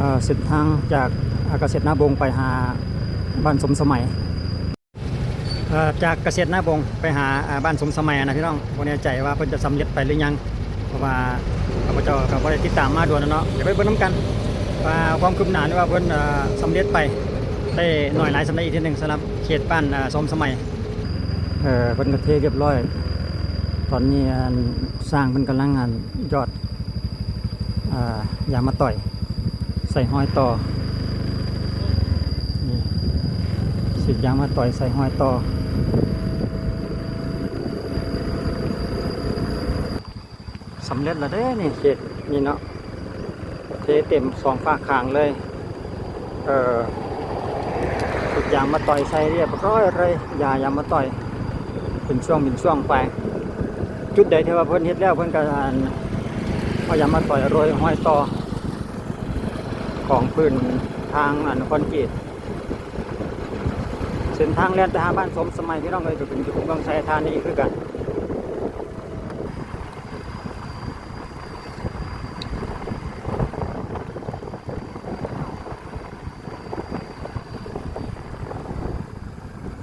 ເອີ ເສັ້ນທາງຈາກ ເອີ ກະເສດນາບົງໄປຫາບ້ານສົມສະໄໝ. ເອີ ຈາກກະເສດນາບົງໄປຫາ ເອີ ບ້ານສົມສະໄໝນະພີ່ນ້ອງ, ບໍ່ແນ່ໃຈວ່າເພິ່ນຈະສຳເລັດໄປຫຼືຍັງ ເພາະວ່າຂ້າພະເຈົ້າກໍບໍ່ໄດ້ຕິດຕາມມາດົນແລ້ວເນາະ. ດຽວໄປເບິ່ງນຳກັນວ່າຄວາມຄືບໜ້າ ຫຼືວ່າເພິ່ນ ເອີ ສຳເລັດໄປໄດ້ໜ້ອຍຫຼາຍສ່ຳໃດອີກເທື່ອໜຶ່ງ ສຳລັບເຂດບ້ານ ເອີ ສົມສະໄໝ. ເອີ ເພິ່ນກໍເທຮຽບຮ້ອຍ. ຕອນນີ້ ອັນ ຊ່າງເພິ່ນກຳລັງ ອັນ ຢອດ ອ່າ ຢາງມະຕອຍໃສ່ຮອຍຕໍ່. ນີ້ ສີດຢາງມະຕອຍໃສ່ຮອຍຕໍ່. ສຳເລັດແລ້ວເດ້ນີ້ ເຂດນີ້ເນາະ, ເທເຕັມສອງຟາກຂ້າງເລີຍ. ເອີ ສີດຢາງມະຕອຍໃສ່ຮຽບຮ້ອຍເລີຍ, ຢາຢາງມະຕອຍເປັນຊ່ວງເປັນຊ່ວງໄປ. ຈຸດໃດທີ່ວ່າເພິ່ນເຮັດແລ້ວ ເພິ່ນກໍ ອັນ ເອົາຢາງມະຕອຍໂລຍຮອຍຕໍ່ຂອງພື້ນທາງ ອັນ ຄອນກຣີດ. ເສັ້ນທາງແລ່ນໄປຫາບ້ານສົມສະໄໝ ພີ່ນ້ອງເອີຍ, ກໍຂຶ້ນຢູ່ເມືອງໄຊທານີຄືກັນ.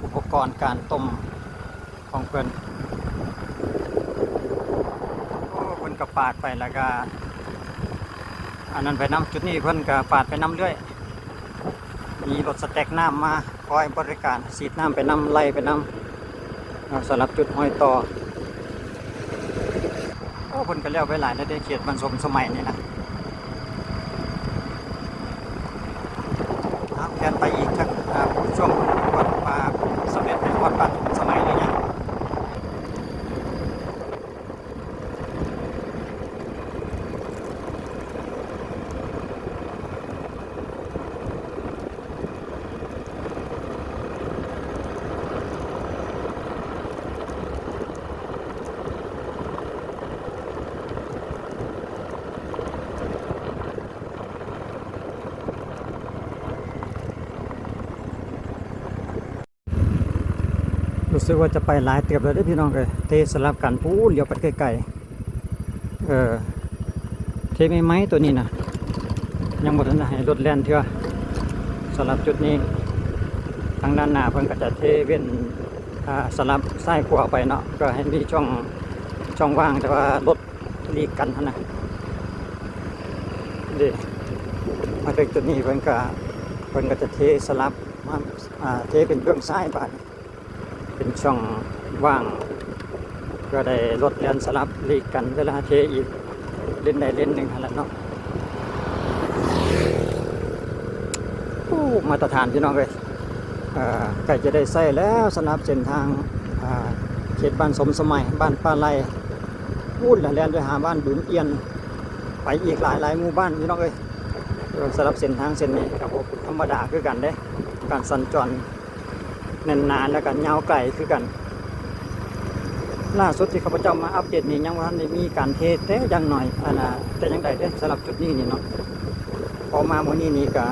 ອຸປະກອນການຕົ້ມຂອງເພິ່ນ. ໂອ້ ເພິ່ນກໍປາດໄປ ແລ້ວກໍອັນນັ້ນໄປນຳ. ຈຸດນີ້ເພິ່ນກໍປາດໄປນຳເລື້ອຍ. ມີລົດສະແຕັກນ້ຳມາຄອຍບໍລິການ ສີດນ້ຳໄປນຳ ໄລ່ໄປນຳ ສຳລັບຈຸດຮອຍຕໍ່. ໂອ້ ເພິ່ນກໍແລ້ວໄປຫຼາຍແລ້ວເດ້ ເຂດບ້ານສົມສະໄໝນີ້ນະ. ເອົາ ແລ່ນໄປອີກຈັກ ອ່າ ຊ່ວງກ່ອນວ່າສຳເລັດໄປຮອດບ້ານສົມສະໄໝຫຼືຍັງ. ຮູ້ສຶກວ່າຈະໄປຫຼາຍເຕີບແລ້ວເດ້ພີ່ນ້ອງເອີຍ, ເທສະຫຼັບກັນພຸ້ນ ຫຼຽວໄປໄກໆ. ເອີ ເທໃໝ່ໆ ໂຕນີ້ນະ ຍັງບໍ່ທັນໄດ້ໃຫ້ລົດແລ່ນເທື່ອ. ສຳລັບຈຸດນີ້ ທາງດ້ານໜ້າເພິ່ນກໍຈະເທເວັ້ນ ອ່າ ສະຫຼັບຊ້າຍຂວາໄປເນາະ, ເພື່ອໃຫ້ມີຊ່ອງ ຊ່ອງວ່າງ ແຕ່ວ່າລົດຫຼີກກັນຫັ້ນນະ. ເດ້ ມາເຖິງຈຸດນີ້ເພິ່ນກໍ ເພິ່ນກໍຈະເທສະຫຼັບມາ ອ່າ ເທເປັນເບື້ອງຊ້າຍບາດນີ້ ເປັນຊ່ອງວ່າງ ເພື່ອໄດ້ລົດແລ່ນສະຫຼັບຫຼີກກັນ ເວລາເທອີກເລນໃດເລນໜຶ່ງຫັ້ນແຫຼະເນາະ. ໂອ້ ມາດຕະຖານພີ່ນ້ອງເອີຍ, ເອີ ໃກ້ຈະໄດ້ໃຊ້ແລ້ວສຳລັບເສັ້ນທາງ ເຂດບ້ານສົມສະໄໝ ບ້ານປ່າໄລ່. ພຸ້ນລະ ແລ່ນໄປຫາບ້ານບຶງອຽນ ໄປອີກຫຼາຍໆໝູ່ບ້ານພີ່ນ້ອງເອີຍ. ສຳລັບເສັ້ນທາງເສັ້ນນີ້ກໍບໍ່ທຳມະດາຄືກັນເດ້, ການສັນຈອນແໜ້ນໜາ ແລ້ວກໍຍາວໄກຄືກັນ. ລ່າສຸດທີ່ຂ້າພະເຈົ້າມາອັບເດດນີ້ ຍັງບໍ່ທັນໄດ້ມີການເທແຕ່ຢ່າງໜ້ອຍ ອັນນ່າ ແຕ່ຢ່າງໃດເດ້ ສຳລັບຈຸດນີ້ນີ້ເນາະ. ພໍມາມື້ນີ້ນີ້ກໍ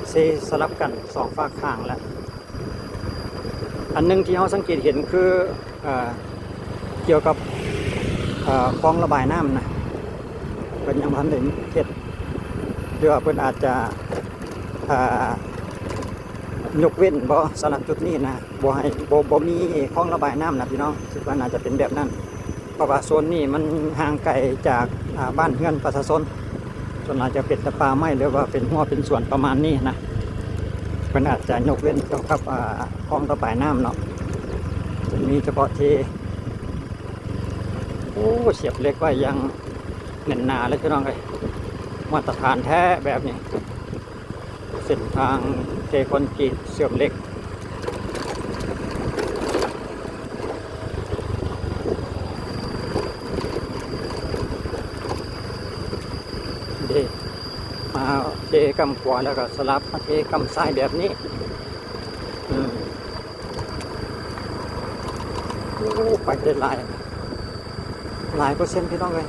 ເຊສະຫຼັບກັນສອງຟາກຂ້າງແລ້ວ. ອັນໜຶ່ງທີ່ເຮົາສັງເກດເຫັນຄື ເອີ ກ່ຽວກັບ ເອີ ຄອງລະບາຍນ້ຳນະ ເພິ່ນຍັງບໍ່ທັນໄດ້ເຮັດ ຫຼືວ່າເພິ່ນອາດຈະ ເອີ ຍົກເວັ້ນບໍ ສຳລັບຈຸດນີ້ນະ ບໍ່ໃຫ້ ບໍ່ ບໍ່ມີຄອງລະບາຍນ້ຳນະພີ່ນ້ອງ, ຄິດວ່າໜ້າຈະເປັນແບບນັ້ນ. ເພາະວ່າໂຊນນີ້ມັນຫ່າງໄກຈາກ ອ່າ ບ້ານເຮືອນປະຊາຊົນ, ສ່ວນຫຼາຍຈະເປັນແຕ່ປ່າໄມ້ ຫຼືວ່າເປັນຮົ້ວເປັນສວນປະມານນີ້ນະ. ເພິ່ນອາດຈະຍົກເວັ້ນກ່ຽວກັບ ອ່າ ຄອງລະບາຍນ້ຳເນາະ, ຈະມີສະເພາະເທ. ໂອ້ ສຽບເຫຼັກໄວ້ຢ່າງແໜ້ນໜາເລີຍພີ່ນ້ອງເອີຍ, ມາດຕະຖານແທ້ແບບນີ້. ເສັ້ນທາງເທຄອນກຣີດເຊື່ອມເຫຼັກ ເດ້ ມາເທກ້ຳຂວາ ແລ້ວກໍສະຫຼັບມາເທກ້ຳຊ້າຍແບບນີ້. ອືມ ໂອ້ ໄປໄດ້ຫຼາຍ ຫຼາຍເປີເຊັນພີ່ນ້ອງເອີຍ.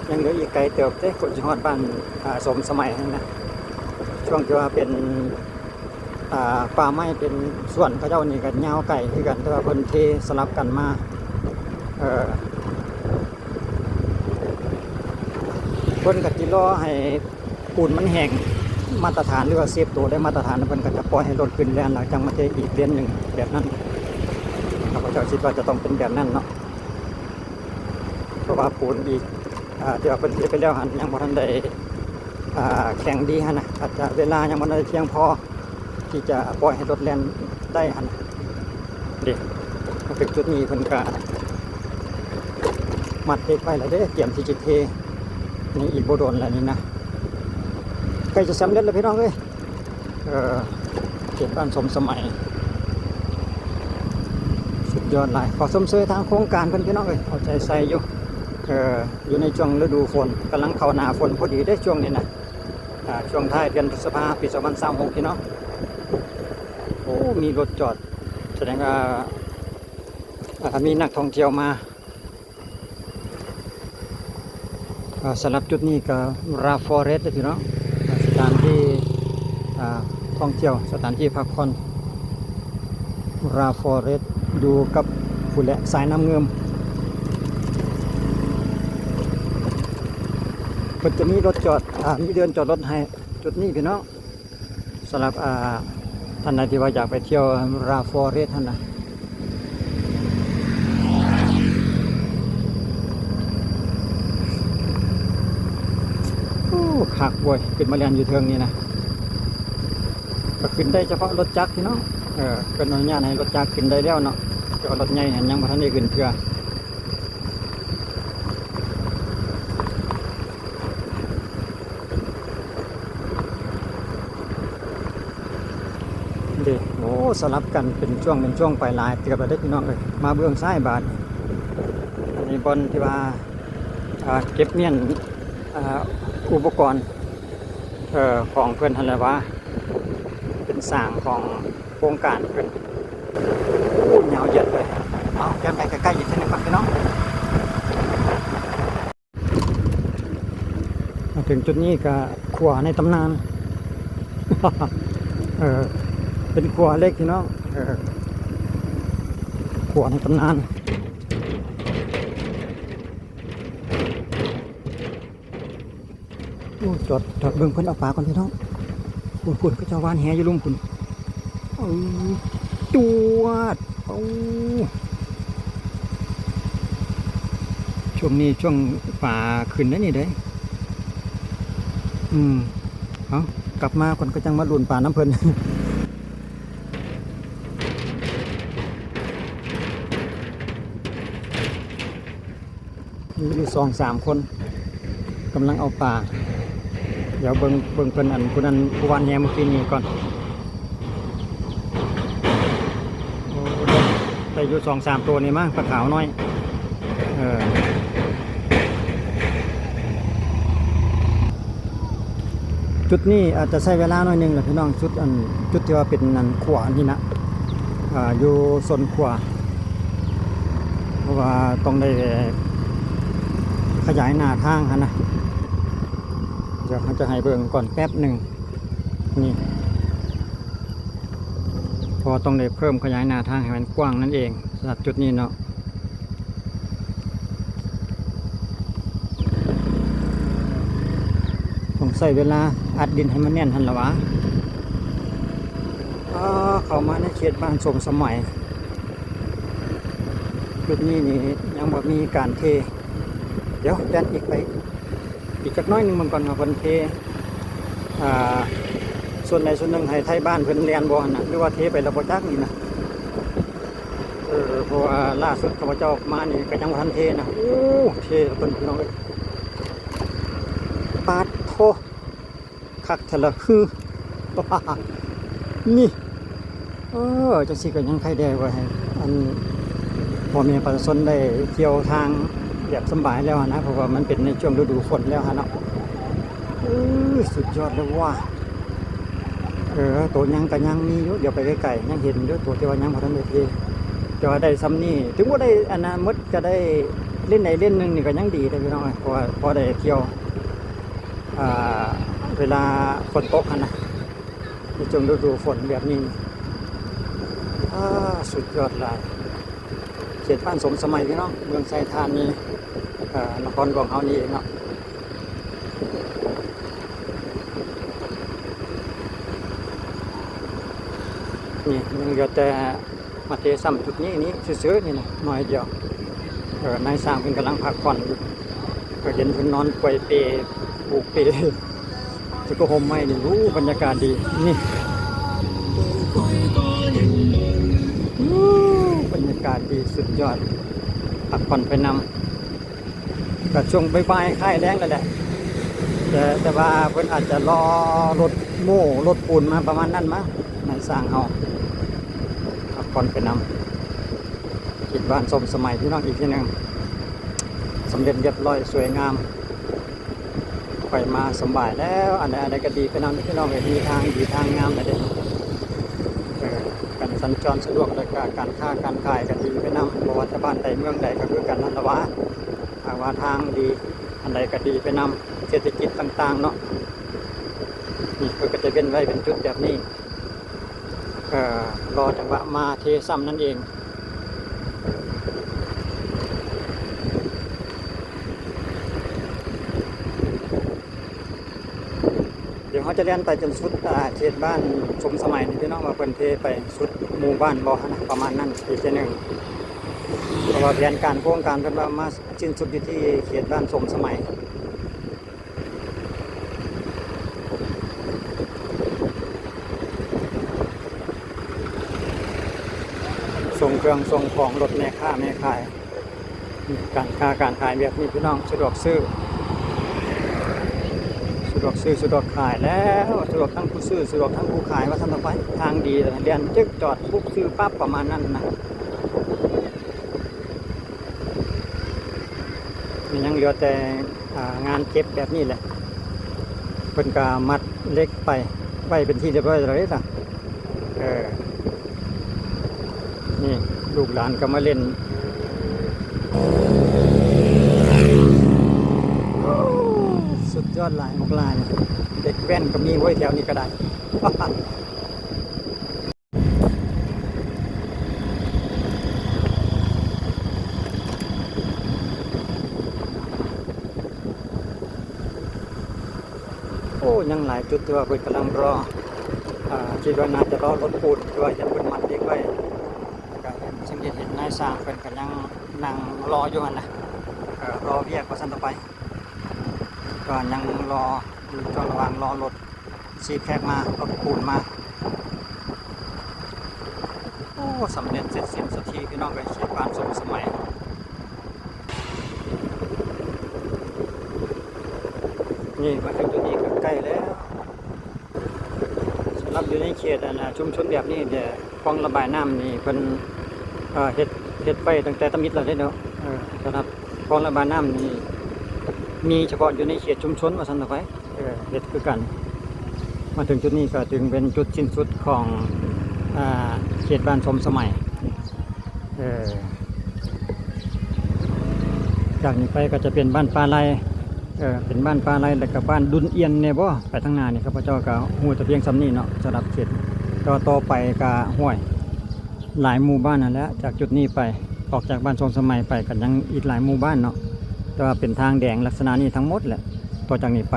ຍັງເຫຼືອອີກໄກເຕີບເດ້ ກວ່າຈະຮອດບ້ານ ອ່າ ສົມສະໄໝຫັ້ນນະ. ຊ່ວງທີ່ວ່າເປັນ ອ່າ ປ່າໄມ້ເປັນສວນເຂົາເຈົ້ານີ້ກໍຍາວໄກຄືກັນ, ແຕ່ວ່າເພິ່ນເທສະຫຼັບກັນມາ. ເອີ ເພິ່ນກໍຊິລໍໃຫ້ ປູນມັນແຫ້ງມາດຕະຖານ ຫຼືວ່າເຊບໂຕໄດ້ມາດຕະຖານ ເພິ່ນກໍຈະປ່ອຍໃຫ້ລົດຂຶ້ນແລ່ນ ແລ້ວຈັ່ງມາເທອີກເລນໜຶ່ງແບບນັ້ນ. ຂ້າພະເຈົ້າຄິດວ່າຈະຕ້ອງເປັນແບບນັ້ນເນາະ ເພາະວ່າປູນອີກ ອ່າ ທີ່ວ່າເພິ່ນເທໄປແລ້ວຫັ້ນ ຍັງບໍ່ທັນໄດ້ ອ່າ ແຂງດີຫັ້ນນະ ອາດຈະເວລາຍັງບໍ່ທັນໄດ້ພຽງພໍທີ່ຈະປ່ອຍໃຫ້ລົດແລ່ນໄດ້ຫັ້ນ. ເດ້ ມາເຖິງຈຸດນີ້ເພິ່ນກະມັດເຫຼັກໄວ້ແລ້ວເດ້ ຕຽມທີ່ຈະເທ ນີ້ອີກບໍ່ດົນແລ້ວນີ້ນະ ໃກ້ຈະສຳເລັດແລ້ວພີ່ນ້ອງເອີຍ. ເອີ ເຂດບ້ານສົມສະໄໝ ສຸດຍອດຫຼາຍ ຂໍຊົມເຊີຍທາງໂຄງການເພິ່ນພີ່ນ້ອງເອີຍ ເອົາໃຈໃສ່ຢູ່ ເອີ ຢູ່ໃນຊ່ວງລະດູຝົນ ກຳລັງເຂົ້າໜ້າຝົນພໍດີເດ້ຊ່ວງນີ້ນະ ອ່າ ຊ່ວງທ້າຍເດືອນພຶດສະພາ ປີສອງພັນຊາວຫົກ ພີ່ນ້ອງ. ໂອ້ ມີລົດຈອດ ສະແດງວ່າ ອ່າ ມີນັກທ່ອງທ່ຽວມາ. ອ່າ ສຳລັບຈຸດນີ້ກໍ Raw Forest ເດ້ພີ່ນ້ອງ ອ່າ ສະຖານທີ່ ອ່າ ທ່ອງທ່ຽວ ສະຖານທີ່ພັກຜ່ອນ Raw Forest ຢູ່ກັບພຸ້ນແຫຼະ ສາຍນ້ຳງື່ມ. ເພິ່ນຈະມີລົດຈອດ ອ່າ ມີເດີ່ນຈອດລົດໃຫ້ຈຸດນີ້ພີ່ນ້ອງ. ສຳລັບ ອ່າ ທ່ານໃດທີ່ວ່າຢາກໄປທ່ຽວ Raw Forest ຫັ້ນນະ ໂອ້ ຄັກເວີຍ ຂຶ້ນມາແລ່ນຢູ່ເທິງນີ້ນະ ກໍຂຶ້ນໄດ້ສະເພາະລົດຈັກພີ່ນ້ອງ ເອີ ເພິ່ນອະນຸຍາດໃຫ້ລົດຈັກຂຶ້ນໄດ້ແລ້ວເນາະ ແຕ່ວ່າລົດໃຫຍ່ຫັ້ນຍັງບໍ່ທັນໄດ້ຂຶ້ນເທື່ອ. ເດ້ ໂອ້ ສະຫຼັບກັນເປັນຊ່ວງເປັນຊ່ວງໄປຫຼາຍເຕີບແລ້ວເດ້ພີ່ນ້ອງເອີຍ. ມາເບື້ອງຊ້າຍບາດນີ້ ອັນນີ້ບ່ອນທີ່ວ່າ ອ່າ ເກັບມ້ຽນ ອ່າ ອຸປະກອນ ເອີ ຂອງເພິ່ນຫັ້ນແຫຼະວ່າ ເປັນສ້າງຂອງໂຄງການເພິ່ນ. ໂອ້ ຍາວເຢັດເລີຍ. ເອົາ ແລ່ນໄປໃກ້ໆອີກເທື່ອໜຶ່ງກ່ອນພີ່ນ້ອງ. ມາເຖິງຈຸດນີ້ກໍຂົວໃນຕຳນານ ເອີ ເປັນຂົວເຫຼັກພີ່ນ້ອງ ເອີ ຂົວໃນຕຳນານ. ໂອ້ ຈອດ ຈອດເບິ່ງເພິ່ນເອົາປາກ່ອນພີ່ນ້ອງ. ພຸ້ນໆ ເຂົາເຈົ້າຫວ່ານແຫຢູ່ລຸ່ມພຸ້ນ. ເອີ ຈວດ. ໂອ້ ຊ່ວງນີ້ຊ່ວງປາຂຶ້ນໄດ໋ນີ້ເດ້. ອືມ ເອົາ ກັບມາກ່ອນ ກໍຈັ່ງມາລຸ້ນປານຳເພິ່ນ. ມີຢູ່ສອງສາມຄົນກຳລັງເອົາປາ. ດຽວເບິ່ງ ເບິ່ງເພິ່ນ ອັນຜູ້ນັ້ນ ຜູ້ຫວ່ານແຫມື້ກີ້ນີ້ກ່ອນ. ໂອ້ ໄດ້ ໄດ້ຢູ່ສອງສາມໂຕນີ້ມາ ປາຂາວນ້ອຍ. ເອີ ຈຸດນີ້ອາດຈະໃຊ້ເວລາໜ້ອຍໜຶ່ງແຫຼະພີ່ນ້ອງ ຈຸດອັນ ຈຸດທີ່ວ່າເປັນອັນຂົວນີ້ນະ ອ່າ ຢູ່ສົ້ນຂົວ ເພາະວ່າຕ້ອງໄດ້ຂະຫຍາຍໜ້າທາງຫັ້ນນະ. ດຽວເຮົາຈະໃຫ້ເບິ່ງກ່ອນແປັບໜຶ່ງ ນີ້ ເພາະວ່າຕ້ອງໄດ້ເພີ່ມຂະຫຍາຍໜ້າທາງໃຫ້ມັນກວ້າງນັ້ນເອງ ສຳລັບຈຸດນີ້ເນາະ. ຕ້ອງໃຊ້ເວລາອັດດິນໃຫ້ມັນແໜ້ນຫັ້ນລະຫວາ. ອາ ເຂົ້າມາໃນເຂດບ້ານສົມສະໄໝ ຈຸດນີ້ນີ້ຍັງບໍ່ມີການເທ. ດຽວແລ່ນອີກໄປ ອີກຈັກໜ້ອຍໜຶ່ງເບິ່ງກ່ອນວ່າເພິ່ນເທ ອ່າ ສ່ວນໃດສ່ວນໜຶ່ງໃຫ້ໄທບ້ານເພິ່ນແລ່ນບໍ່ຫັ້ນນະ ຫຼືວ່າເທໄປແລ້ວບໍ່ຈັກນີ້ນະ. ເອີ ເພາະວ່າລ່າສຸດຂ້າພະເຈົ້າມານີ້ກໍຍັງບໍ່ທັນເທນະ. ໂອ້ ເທແລ້ວເພິ່ນ ພີ່ນ້ອງເອີຍ ປາດໂທ້ ຄັກແທ້ລະ ຄື ນີ້ ເອີ ຈັ່ງຊີ້ກໍຍັງໄຄແດ່ວ່າໃຫ້ອັນ ພໍ່ແມ່ປະຊາຊົນໄດ້ທ່ຽວທາງແບບສຳບາຍແລ້ວຫັ້ນນະ ເພາະວ່າມັນເປັນໃນຊ່ວງລະດູຝົນແລ້ວຫັ້ນເນາະ. ເອີ ສຸດຍອດເລີຍວ່າ. ເອີ ໂຕຍັງກໍຍັງມີຢູ່ ດຽວໄປໃກ້ໆ ຍັງເຫັນຢູ່ ໂຕທີ່ວ່າຍັງບໍ່ທັນໄດ້ເທ ແຕ່ວ່າໄດ້ຊ່ຳນີ້ ເຖິງບໍ່ໄດ້ອັນນັ້ນໝົດ ກໍໄດ້ເລນໃດເລນໜຶ່ງນີ້ກໍຍັງດີເດ້ພີ່ນ້ອງເອີຍ ເພາະວ່າພໍໄດ້ທ່ຽວ ອ່າ ເວລາຝົນຕົກຫັ້ນນະ ໃນຊ່ວງລະດູຝົນແບບນີ້. ອາ ສຸດຍອດຫຼາຍ ເຂດບ້ານສົມສະໄໝພີ່ນ້ອງ ເມືອງໄຊທານີ ເອີ ນະຄອນຫຼວງເຮົານີ້ເອງເນາະ. ນີ້ຍັງເຫຼືອແຕ່ມາເທຊ້ຳຈຸດນີ້ນີ້ຊື່ໆ ນີ້ນະ ໜ້ອຍດຽວ. ເອີ ນາຍຊ່າງເພິ່ນກຳລັງພັກຜ່ອນຢູ່ ກໍເຫັນເພິ່ນນອນປ່ວຍເປ ຜູກເປ ແລ້ວກໍຮົ່ມໄມ້ນີ້. ໂອ້ ບັນຍາກາດດີນີ້ ໂອ້ ບັນຍາກາດດີສຸດຍອດ ພັກຜ່ອນໄປນຳ. ກໍຊ່ວງບ່າຍໆ ຄ້າຍແລງນັ້ນແຫຼະ ແຕ່ ແຕ່ວ່າເພິ່ນອາດຈະລໍລົດໂມ້ລົດປູນມາປະມານນັ້ນມາ ໃຫ້ຊ່າງເຮົາພັກຜ່ອນໄປນຳ. ເຂດບ້ານຊົມສະໄໝພີ່ນ້ອງ ອີກເທື່ອໜຶ່ງ ສຳເລັດລຽບຮ້ອຍ ສວຍງາມ ໄປມາສະບາຍແລ້ວ. ອັນໃດ ອັນໃດກໍດີໄປນຳພີ່ນ້ອງເອີຍ ມີທາງດີທາງງາມແລ້ວເດ້. ເອີ ການສັນຈອນສະດວກ ແລ້ວກະການຄ້າການຂາຍກໍດີໄປນຳ ບໍ່ວ່າແຕ່ບ້ານໃດເມືອງໃດກໍຄືກັນນັ້ນລະຫວາ. ຫາກວ່າທາງດີ ອັນໃດກໍດີໄປນຳ ເສດຖະກິດຕ່າງໆເນາະ. ນີ້ເພິ່ນກໍຈະເວັ້ນໄວ້ເປັນຈຸດແບບນີ້ ເອີ ລໍຈັງຫວະມາເທຊ້ຳນັ້ນເອງ. ດຽວເຮົາຈະແລ່ນໄປຈົນສຸດ ອາ ເຂດບ້ານຊົມສະໄໝນີ້ພີ່ນ້ອງ ວ່າເພິ່ນເທໄປສຸດໝູ່ບ້ານບໍ່ຫັ້ນນະ ປະມານນັ້ນອີກເທື່ອໜຶ່ງ. ເພາະວ່າແຜນການໂຄງການເພິ່ນວ່າມາສິ້ນສຸດຢູ່ທີ່ເຂດບ້ານຊົມສະໄໝ ສົ່ງເຄື່ອງສົ່ງຂອງ ລົດແມ່ຄ້າແມ່ຂາຍ. ການຄ້າການຂາຍແບບນີ້ພີ່ນ້ອງ ສະດວກຊື້ ສະດວກຊື້ສະດວກຂາຍແລ້ວ ສະດວກທັງຜູ້ຊື້ສະດວກທັງຜູ້ຂາຍວ່າຊັ້ນເຖາະໄປ. ທາງດີແລ່ນຈຶກຈອດປຸບຊື້ປັບປະມານນັ້ນນະ. ຍັງເຫຼືອແຕ່ ອ່າ ງານເກັບແບບນີ້ແຫຼະ ເພິ່ນກະມັດເຫຼັກໄປໄວ້ເປັນທີ່ລຽບຮ້ອຍແລ້ວເດ້. ເອີ ນີ້ລູກຫຼານກໍມາຫຼິ້ນ ສຸດຍອດຫຼາຍບັກຫຼານ ເດັກແວ່ນກໍມີເວີ້ຍ ແຖວນີ້ກໍໄດ້. ໂອ້ ຍັງຫຼາຍຈຸດທີ່ວ່າເພິ່ນກຳລັງລໍ ອາ ຄິດວ່າໜ້າຈະລໍລົດປູນ ທີ່ວ່າເຫັນເພິ່ນມັດເຫຼັກໄວ້ ແລ້ວກະສັງເກດເຫັນນາຍຊ່າງເພິ່ນກະຍັງນັ່ງລໍຢູ່ຫັ້ນນະ ເອີ ລໍວຽກວ່າຊັ້ນເຖາະໄປ ກໍຍັງລໍຢູ່ ເຈົ້າລະຫວ່າງລໍລົດ ຊີແພັກມາ ລົດປູນມາ. ໂອ້ ສຳເລັດເສັດສິ້ນສັກທີພີ່ນ້ອງເອີຍ ເຂດບ້ານຊົມສະໄໝ. ນີ້ມາເຖິງຈຸດນີ້ກໍໃກ້ແລ້ວ. ສຳລັບຢູ່ໃນເຂດ ອັນ ອາ ຊຸມຊົນແບບນີ້ເດ ຄອງລະບາຍນ້ຳນີ້ເພິ່ນ ເອີ ເຮັດ ເຮັດໄວ້ຕັ້ງແຕ່ທຳອິດແລ້ວເດ້ເນາະ. ເອີ ສຳລັບຄອງລະບາຍນ້ຳນີ້ ມີສະເພາະຢູ່ໃນເຂດຊຸມຊົນວ່າຊັ້ນເຖາະໄປ. ເອີ ເຮັດຄືກັນ. ມາເຖິງຈຸດນີ້ກໍເຖິງເປັນຈຸດສິ້ນສຸດຂອງ ອາ ເຂດບ້ານຊົມສະໄໝ. ເອີ ຈາກນີ້ໄປກໍຈະເປັນບ້ານປ່າໄລ່ ເອີ ເປັນບ້ານປ່າໄລ່ ແລ້ວກໍບ້ານດຸນອຽນແດ່ບໍ່? ໄປທາງໜ້ານີ້ຂ້າພະເຈົ້າກໍຮູ້ແຕ່ພຽງສ່ຳນີ້ເນາະ ສຳລັບເຂດ ແຕ່ວ່າຕໍ່ໄປກໍ ຫ້ວຍ ຫຼາຍໝູ່ບ້ານຫັ້ນແຫຼະ. ຈາກຈຸດນີ້ໄປ ອອກຈາກບ້ານຊົມສະໄໝໄປກໍຍັງອີກຫຼາຍໝູ່ບ້ານເນາະ ແຕ່ວ່າເປັນທາງແດງລັກສະນະນີ້ທັງໝົດແຫຼະ. ຕໍ່ຈາກນີ້ໄປ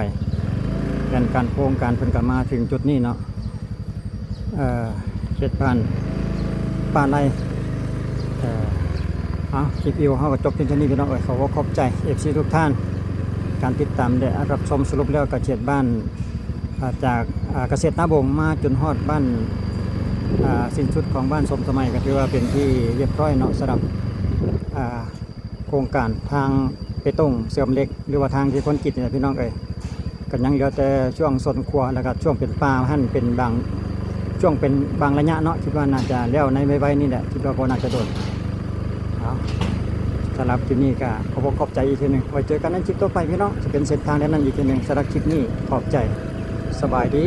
ແຜນການໂຄງການເພິ່ນກໍມາເຖິງຈຸດນີ້ເນາະ ເອີ ເຂດບ້ານປ່າໄລ່. ເອີ ເອົາ ຄລິບວິດີໂອເຮົາກໍຈົບພຽງເທົ່ານີ້ພີ່ນ້ອງເອີຍ. ຂໍຂອບໃຈເອັຟຊີທຸກທ່ານ ການຕິດຕາມ ແລະ ຮັບຊົມ. ສະຫຼຸບແລ້ວກໍເຂດບ້ານ ອາ ຈາກ ອາ ກະເສດນາບົງມາຈົນຮອດບ້ານ ອາ ສິ້ນສຸດຂອງບ້ານຊົມສະໄໝ ກໍຖືວ່າເປັນທີ່ລຽບຮ້ອຍເນາະ ສຳລັບ ອາ ໂຄງການທາງເປຕົງເຊື່ອມເຫຼັກ ຫຼືວ່າທາງທີ່ຄອນກຣີດນີ້ແຫຼະພີ່ນ້ອງເອີຍ. ກໍຍັງເຫຼືອແຕ່ຊ່ວງສົ້ນຂົວ ແລ້ວກໍຊ່ວງເປັນປ່າຫັ້ນເປັນບາງ ຊ່ວງເປັນບາງໄລຍະເນາະ. ຄິດວ່າໜ້າຈະແລ້ວໃນໄວໆນີ້ແຫຼະ ຄິດວ່າບໍ່ໜ້າຈະດົນ. ເອົາ ສຳລັບຄລິບນີ້ກໍຂໍຂອບໃຈອີກເທື່ອໜຶ່ງ ໄວ້ເຈີກັນໃນຄລິບຕໍ່ໄປພີ່ນ້ອງ ຈະເປັນເສັ້ນທາງແນວນັ້ນອີກເທື່ອໜຶ່ງ. ສຳລັບຄລິບນີ້ຂອບໃຈ ສະບາຍດີ.